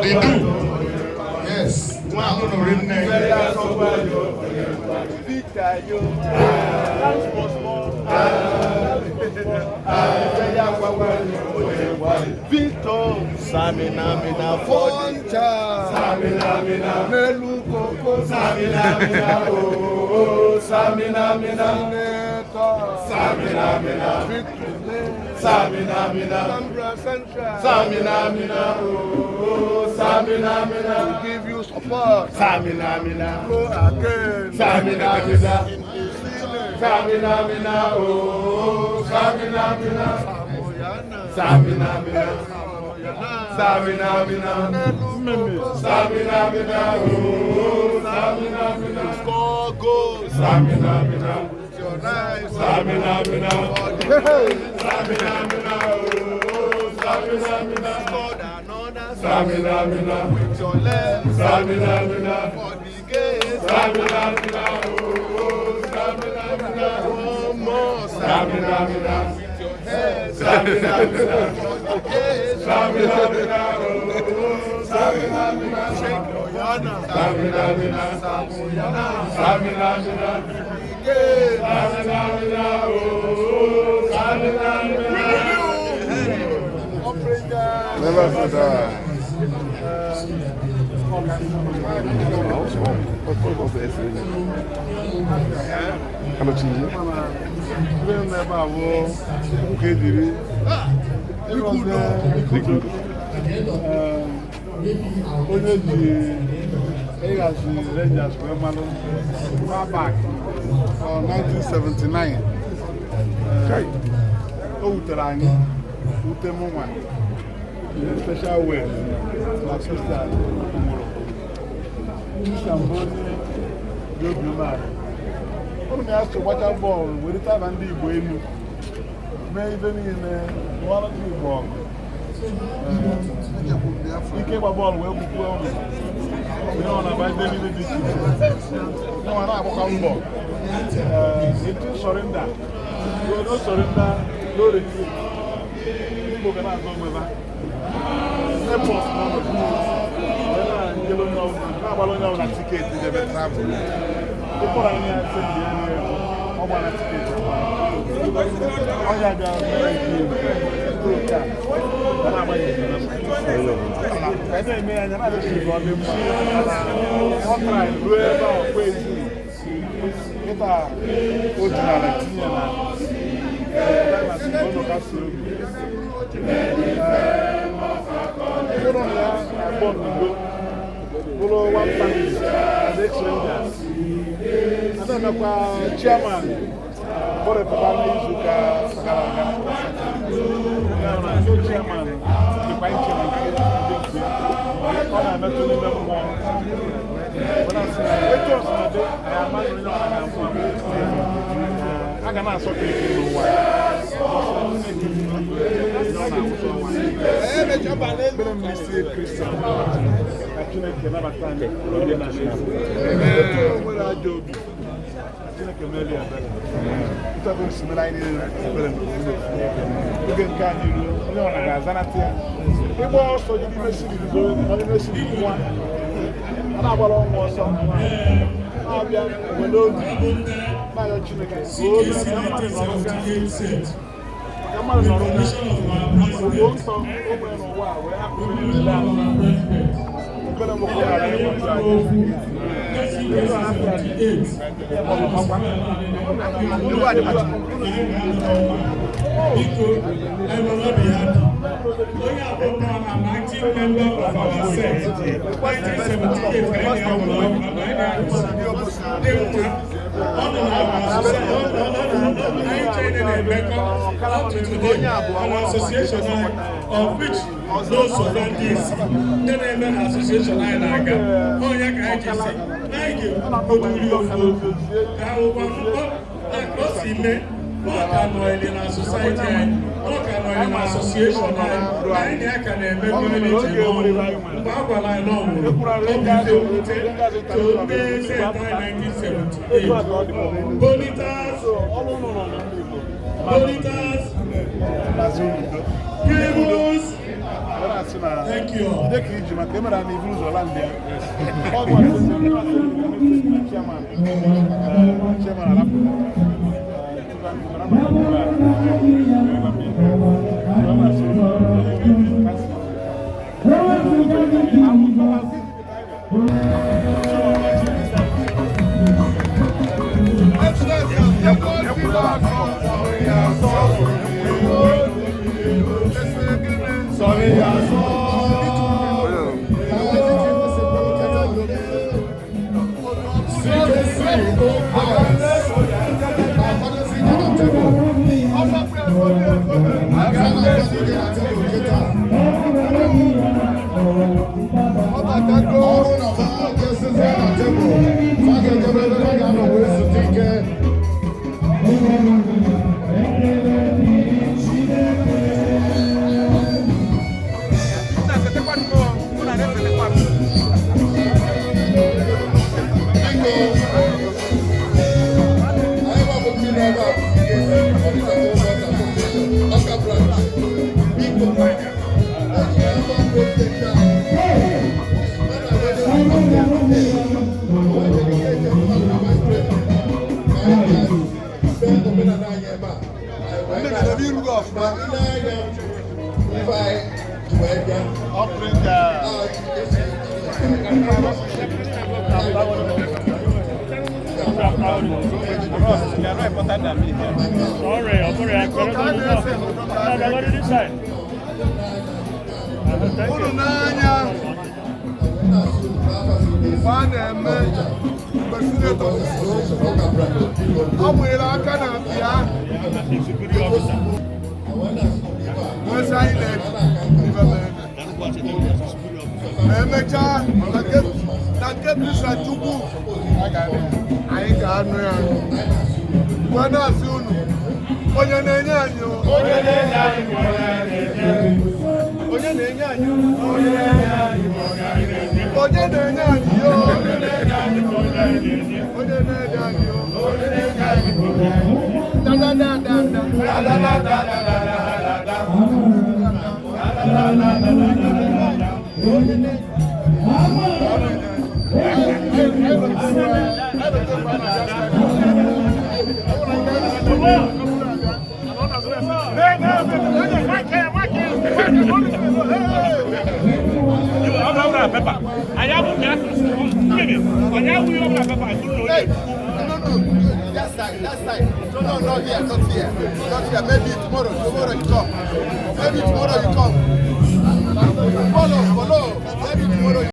The do. Yes. Daalụ nụ rinne. Victor yo. Small small. Victor. Samina mina for the. Samina mina. N'elu koko. Samina mina. Oh, Samina mina. Senator. Samina mina. Victor. Samina mina. Anambra Central. Samina mina. Oh, Samina mina. We give you support. Samina mina. Go again. Samina mina. In the Senate. Samina mina. Oh, Samina mina. Samoyana. Samina mina. Samoyana. Samina mina. N'elu koko. Samina mina. Oh, Samina mina. Score goals. Samina mina. With your nice. Samina mina. For the Samina mina. Oh, Samina mina. Scored another. Samina mina. With your left. Samina mina. For the gate. Samina mina. Oh, Samina mina. One more. Samina mina. With your head. Samina mina. For the gate. Samina mina. Oh, Samina mina. Shake your yana. Samina mina. Samoyana. Samina mina. The gate. Samina mina. Oh, Samina mina. Up Rangers. Never say die. Ebe m ebe a bụ okwu ka ejiri ịrọzi onye ji ịghazi Rangers wee malụ far back for 1979. O wutere anyị, wute mụ nwa in a special way na Christian nwụrụ. Christian bụ onye dị obi umeala. Ụnụ ya so gbacha bọọlụ, werite aba ndị Igbo elu, mee ife niile, lụọrọ ndị Igbo ọgụ. Ike ịgba bọọlụ wee gwukwuo ụnụ onye ọ na-agba ebe niile dị iche iche. Yanwa na-agbakwa mbọ. Etu surrender, no surrender, no retreat. Ndị Igbo ga na-azọ onwe ha. Airport n'ọnọdụ wee na-enyere onye ọbụla, na-agbara onye ọbụla ticket jebe travel. Ịkpọrọ anyị ya sị ndị ya ego, ọ gbara ticket. Ọnya bịa mee nke a, ọ na-agba ya international. Ka ị na-eme ya anya na-adịghị ka ọ dị mma. Ọ tara ruo ebe a ọkwa ezi. Kịta o ji n'ala tinye na ụlọ kasị obi. Mkpụrụ na ya na-agbọ n'udo bụrụ one family as ex-Rangers. Ada emekwa chairman bọrịpụta n'izu ụka gara aga. Ya na ndị chairman dịkwa iche na nke ndị nke ya. Ọ na-emetụ n'ime mmụọ. Ọ na-asị na etu ọ si dị, anyị amaghị onye ọ na-amụ amụ. A ga na-asọ kirikiri n'ụwa. Ọ na-awụsa ọnwa. Ekpere m n'isi Kristian ka Chineke nabata anyị n'oge na alaeze. Etu o nwere ajọ obi, ka Chineke merie ebere. Etu a ka o si mere anyị niile ebere n'ofu n'ofu. Oge nke anyị ruo, onye ọbụla ga-azanata ya. Ịgba ọsọ dị n'ime siri zo, nọ n'ime siri nwa. A na-agbara ọnwụ ọsọ. Na-abịa were obi na-ayọ Chineke ka o mee ka mmadụ nọrọ nga. Ka mmadụ nọrọ nga. Ogbo nsọ o nwere n'ụwa a wee hapụ mmiri lele ahụ. Ekpere m ka ọ ghara ịgbaju anyị. Etu a hapụ anyị. Ọkwa. Biko, I will not be happy. Onye abụọ an active member of our set. 1978 ka anyị na-amụ anyị na-akụzi dị mma. Ọ nọ na anyị chere na-emekọ up to today our association anyị, of which those of ndị isi ndị na-eme na association anyị na-aga onye ka anyị ji si na anyị ga-ekwuduri ofu okwu ka ụwa na ka o si mee. Ọ ka nọọlị na society anyị, ọ ka nọọlị na association anyị, anyị na ya ka na-emekọ n'iche n'ọnwụ. Mgbe a gwara anyị na ọ nwụrụ, ọ bụ ife mwute to ndị set anyị 1978. Bonitas, Bonitas, Primus. na-asị na Thank you all. jide ka iji maka emere na ibu ụzọ land ya. Ọ bụ asị ndị asị na chairman chairman arapụ. Sorry, I'm sorry. I'm going to this side. Unu n'anya mgbe a na-eme mgbe sinetọ ọ mụnyere aka na mpi ya nwezi anyị na-eji ife mere. Ma emechaa na nke Krista Chukwu anyị ga-anụ ya gwa na-asị unu onye na-enye anyị o. Onye na-enye anyị o. Onye na-enye anyị o. Onye na-enye anyị o. Onye na-enye anyị o. Da da da da da. Da da da da da da da. Hey, No, no, that side, that side. No, not here, not here. Not here. Maybe tomorrow, tomorrow you come. Maybe tomorrow you come. Follow.